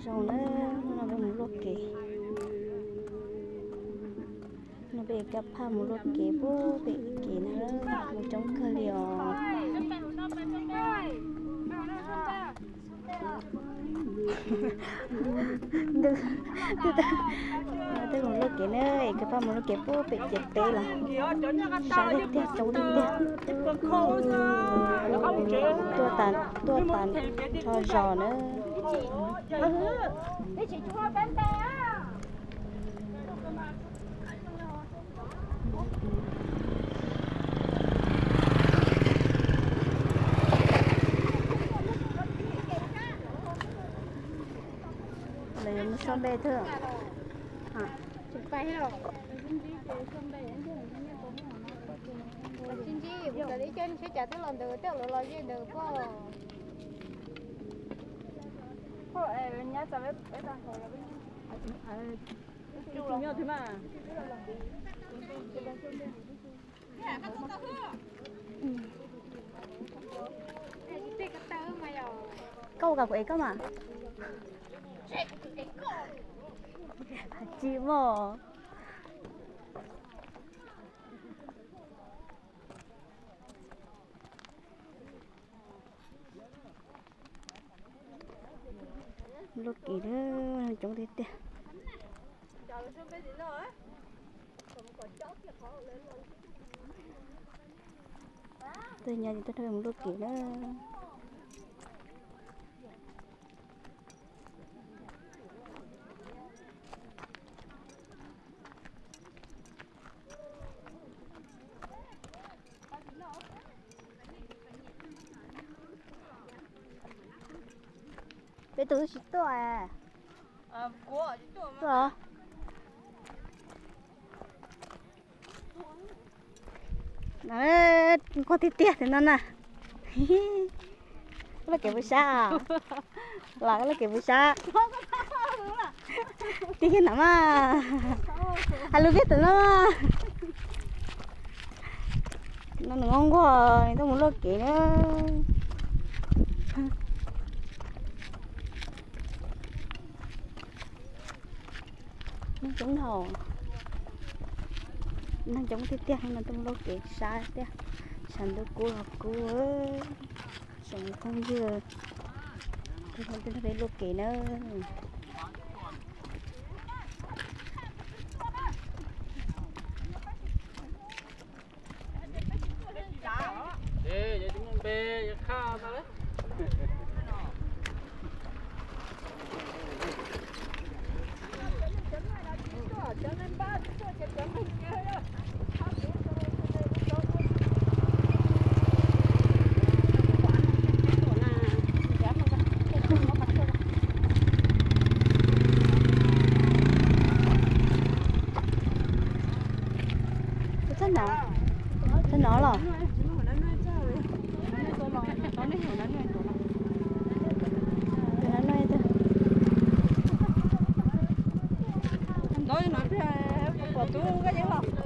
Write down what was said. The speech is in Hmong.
Zoo na, hnub no peb mus luaj kev. Hnub no peb Kab Phaj mus luaj kev puag pem kev na, mus coob kawg li os. Twb mus luaj kev na, es Kab Phaj mus luaj kev puag pem ciam teb los sab tiag tiag, coob tiag tiag. Tuaj tas, tuaj tas tso zos na. Lawv yuav mus soj npe thiab. Tsis ntsib, kuv kam li coj ntshe cas twb los ntawd, tej lawv los ze ntawd pob. Koj ua kam kuv ev koj mas. Tsis muaj. Luaj kev na, coob tiag tiag. Tuaj nyob ces tuaj mus luaj kev na. Peb tus twb tsis tuaj. Tuaj os. Nquag tiag tiag tim no na. Koj luaj kev puas sab? Los koj luaj kev puas sab? Tiag tiag na mas. Hais lus peb tim no. No nws nquag nquag, nws tuaj mus luaj kev na. Neeg coob dhau, neeg coob tiag tiag no, tuaj mus luaj kev sab tiag, sab ntuj kub los kub. Tsoom phooj ywg, peb luaj kev na. Txog no, txog no los. Pom tub koj yeej los.